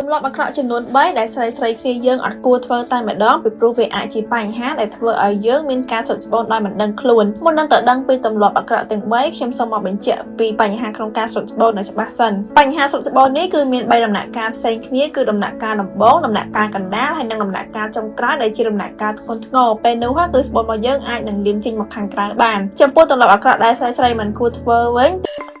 ទម្លាប់អាក្រក់ចំនួន3ដែលស្រីស្រីគ្នាយើងអត់គួរធ្វើតែម្ដងពីព្រោះវាអាចជាបញ្ហាដែលធ្វើឲ្យយើងមានការស្រុតស្បូនដោយមិនដឹងខ្លួនមុននឹងទៅដឹងពីទម្លាប់អាក្រក់ទាំង3ខ្ញុំសូមមកបញ្ជាក់ពីបញ្ហាក្នុងការស្រុតស្បូនឲ្យច្បាស់សិនបញ្ហាស្រុតស្បូននេះគឺមាន3ដំណាក់កាលផ្សេងគ្នាគឺដំណាក់កាលដំបូងដំណាក់កាលកណ្ដាលហើយនិងដំណាក់កាលចុងក្រោយដែលជាដំណាក់កាលធ្ងន់ធ្ងរពេលនោះគឺស្បូនរបស់យើងអាចនឹងលៀមចេញមកខាងក្រៅបានចំពោះទម្លាប់អាក្រក់ដែលស្រីស្រីមិនគួរធ្វើវិញ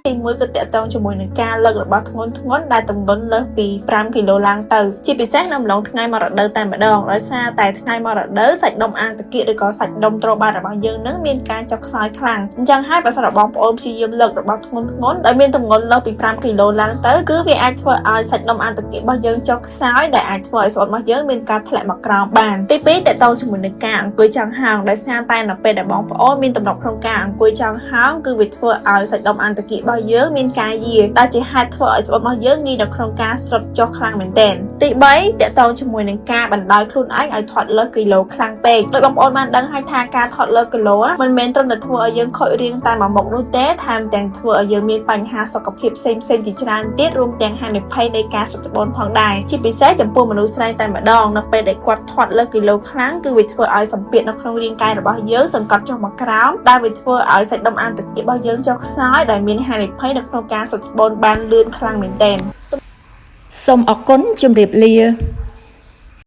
ទីមួយគឺតាក់ទងជាមួយនឹងការលើករបស់ធ្ងន់ធ្ងន់ដែលទម្ងន់លើសពី5គីឡូឡើងទៅជាពិសេសនៅអំឡុងថ្ងៃមករដូវតែម្ដងដោយសារតែថ្ងៃមករដូវសាច់ដុំអាងតាគៀកឬក៏សាច់ដុំទ្របាតរបស់យើងនឹងមានការចុះខ្សោយខ្លាំងអញ្ចឹងហើយបើសិនបងប្អូនព្យាយាមលើករបស់ធ្ងន់ធ្ងន់ដែលមានទម្ងន់លើសពី5គីឡូឡើងទៅគឺវាអាចធ្វើឲ្យសាច់ដុំអាងតាគៀករបស់យើងចុះខ្សោយដែលអាចធ្វើឲ្យស្បូនរបស់យើងមានការធ្លាក់មកក្រោមបានទី2តាក់ទងជាមួយនឹងការអង្គុយចង់ហោងដោយសារតែនៅពេលដែលបងប្អូនមានទម្លាប់ក្នុងការអង្គុយចង់ហោងគឺវាធ្វើឲ្យសាច់ដុំអាងតាគៀករបស់យើងមានការយារដែលជាហេតុធ្វើឲ្យស្បូនរបស់យើងងាយនៅក្នុងការស្រុតចុះខ្លាំងមែនទែនទី3តាក់ទងជាមួយនឹងការបណ្ដោយខ្លួនឯងឲ្យធាត់លើសគីឡូខ្លាំងពេកដោយបងប្អូនបានដឹងហើយថាការធាត់លើសគីឡូមិនមែនត្រឹមតែធ្វើឲ្យយើងខូចរាងតែមួយមុខនោះទេថែមទាំងធ្វើឲ្យយើងមានបញ្ហាសុខភាពផ្សេងផ្សេងជាច្រើនទៀតរួមទាំងហានិភ័យនៃការស្រុតស្បូនផងដែរជាពិសេសចំពោះមនុស្សស្រីតែម្ដងនៅពេលដែលគាត់ធាត់លើសគីឡូខ្លាំងគឺវាធ្វើឲ្យសម្ពាធនៅក្នុងរាងកាយរបស់យើងសង្កត់ចុះមកក្រោមដែលវាធ្វើឲ្យសាច់ដុំអាងតាគៀករបស់យើងចុះខ្សោយដែលមានហានិភ័យនៅក្នុងការស្រុតស្បូនបានលឿនខ្លាំងមែនទែន សូមអរគុណជម្រាបលា។